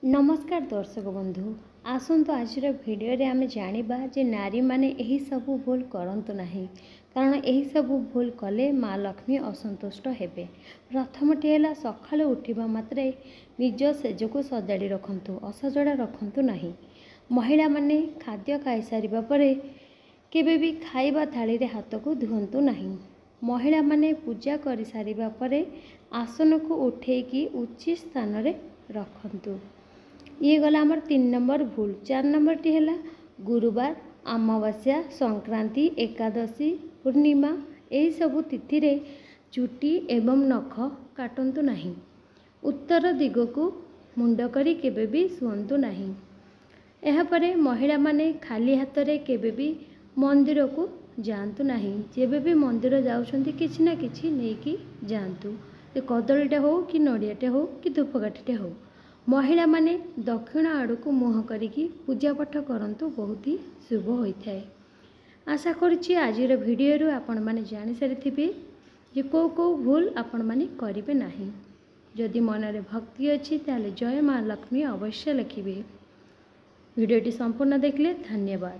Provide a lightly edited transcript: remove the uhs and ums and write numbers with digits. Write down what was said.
ନମସ୍କାର ଦର୍ଶକ ବନ୍ଧୁ, ଆସନ୍ତୁ ଆଜିର ଭିଡ଼ିଓରେ ଆମେ ଜାଣିବା ଯେ ନାରୀମାନେ ଏହିସବୁ ଭୁଲ କରନ୍ତୁ ନାହିଁ, କାରଣ ଏହିସବୁ ଭୁଲ କଲେ ମା ଲକ୍ଷ୍ମୀ ଅସନ୍ତୁଷ୍ଟ ହେବେ। ପ୍ରଥମଟି ହେଲା, ସକାଳୁ ଉଠିବା ମାତ୍ରେ ନିଜ ଶେଯକୁ ସଜାଡ଼ି ରଖନ୍ତୁ, ଅସଜଡ଼ା ରଖନ୍ତୁ ନାହିଁ। ମହିଳାମାନେ ଖାଦ୍ୟ ଖାଇସାରିବା ପରେ କେବେ ବି ଖାଇବା ଥାଳିରେ ହାତକୁ ଧୁଅନ୍ତୁ ନାହିଁ। ମହିଳାମାନେ ପୂଜା କରିସାରିବା ପରେ ଆସନକୁ ଉଠେଇକି ଉଚିତ ସ୍ଥାନରେ ରଖନ୍ତୁ। ଇଏ ଗଲା ଆମର 3 ନମ୍ବର ଭୁଲ। 4 ନମ୍ବରଟି ହେଲା, ଗୁରୁବାର, ଅମାବାସ୍ୟା, ସଂକ୍ରାନ୍ତି, ଏକାଦଶୀ, ପୂର୍ଣ୍ଣିମା ଏହିସବୁ ତିଥିରେ ଚୁଟି ଏବଂ ନଖ କାଟନ୍ତୁ ନାହିଁ। ଉତ୍ତର ଦିଗକୁ ମୁଣ୍ଡ କରି କେବେ ବି ଶୁଅନ୍ତୁ ନାହିଁ। ଏହାପରେ ମହିଳାମାନେ ଖାଲି ହାତରେ କେବେ ବି ମନ୍ଦିରକୁ ଯାଆନ୍ତୁ ନାହିଁ। ଯେବେ ବି ମନ୍ଦିର ଯାଉଛନ୍ତି, କିଛି ନା କିଛି ନେଇକି ଯାଆନ୍ତୁ, ସେ କଦଳୀଟେ ହେଉ କି ନଡ଼ିଆଟେ ହେଉ କି ଧୂପକାଠିଟେ ହେଉ। ମହିଳାମାନେ ଦକ୍ଷିଣ ଆଡ଼କୁ ମୁହଁ କରିକି ପୂଜାପାଠ କରନ୍ତୁ, ବହୁତ ହି ଶୁଭ ହୋଇଥାଏ। ଆଶା କରୁଛି ଆଜିର ଭିଡ଼ିଓରୁ ଆପଣମାନେ ଜାଣିସାରିଥିବେ ଯେ କେଉଁ କେଉଁ ଭୁଲ ଆପଣମାନେ କରିବେ ନାହିଁ। ଯଦି ମନରେ ଭକ୍ତି ଅଛି, ତାହେଲେ ଜୟ ମା ଲକ୍ଷ୍ମୀ ଅବଶ୍ୟ ଲେଖିବେ। ଭିଡ଼ିଓଟି ସମ୍ପୂର୍ଣ୍ଣ ଦେଖିଲେ ଧନ୍ୟବାଦ।